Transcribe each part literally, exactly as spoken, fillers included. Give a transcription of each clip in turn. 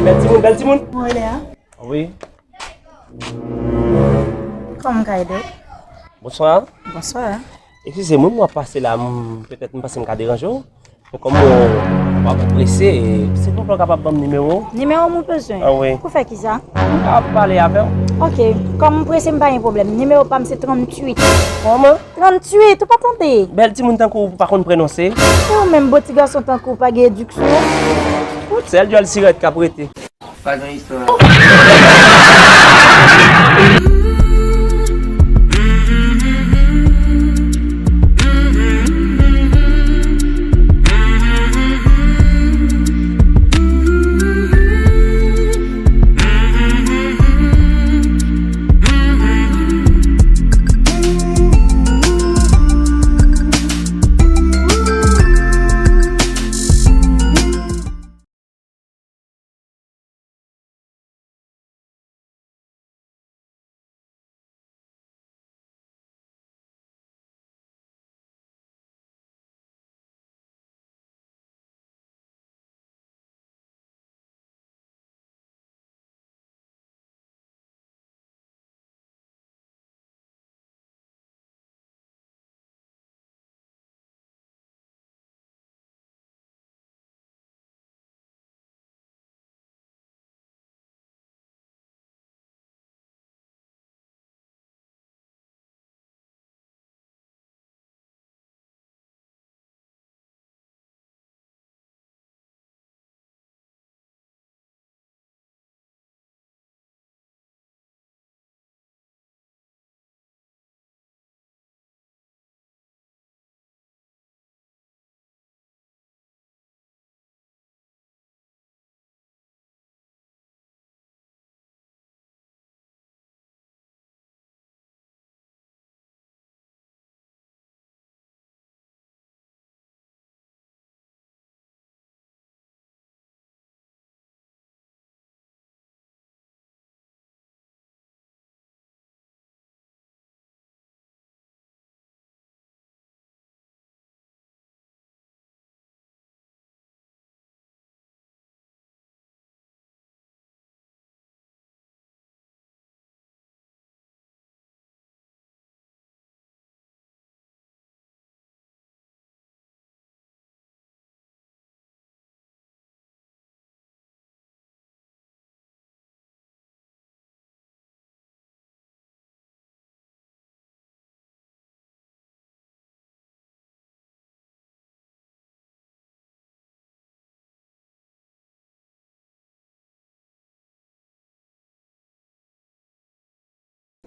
Bèl timoun, bèl timoun. Wi. Kòman m ka ede w? Bonswa. Bonswa. Eskize mwen, m ap pase la, m, petèt m panse m ka deranje w. Men kòm w, w ap prese, silvouplè w kapab ban m nimewo w? Nimewo m ou bezwen? Ah wi. Pou fè kisa? M kapab pale avè w? Ok. Kòm m prese, m pa gen pwoblèm. Nimewo pa m se tranntuit. Kòman? Tranntuit, ou pa tande? Bèl timoun tankou w, ou pa konn pwononse? E ou menm, bo ti gason tankou w, pa gen ediksyon? Yon sèl dyòl sirèt k ap rete. Pa gen istwa.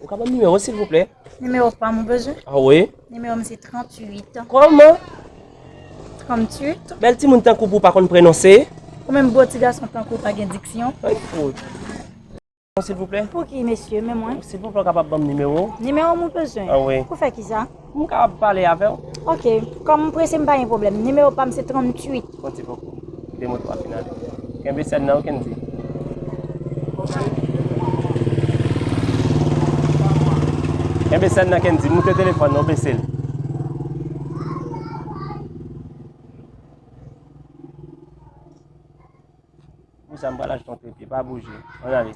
Ou ka ban m nimewo w, silvouplè? Nimewo pa m ou bezwen? Ah wi. Nimewo m se tranntuit. Kòman? Tranntuit. Bèl timoun tankou w pa konn pwononse? Ou menm gwo ti gason tankou w pa gen diksyon? Ay, fout. Silvouplè? Pou ki, mesye? Men mwen. Silvouplè, w kapab ban m nimewo w? Nimewo m ou bezwen? Ah wi. Pou fè kisa? M kapab pale avè w? Ok. Kòm m prese, m pa gen pwoblèm. Nimewo pa m se tranntuit. Yon ti poko. Kite moto a fin ale. Kenbe sèn nan, wi, Kendy. Kenbe sèn nan, Kendy. Moute telefòn nan, w bese l. Pou sa, m pral achte yon trepye, pa bouje. Ann ale.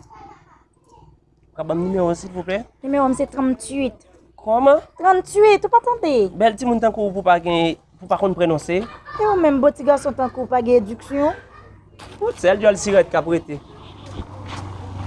Ou ka ban m nimewo w, silvouplè? Nimewo m se tranntuit. Kòman? Tranntuit, ou pa tande? Bèl timoun tankou w pou pa gen, pou pa konn pwononse? E ou menm, bo ti gason tankou w pa gen ediksyon? Yon sèl dyòl sirèt k ap rete.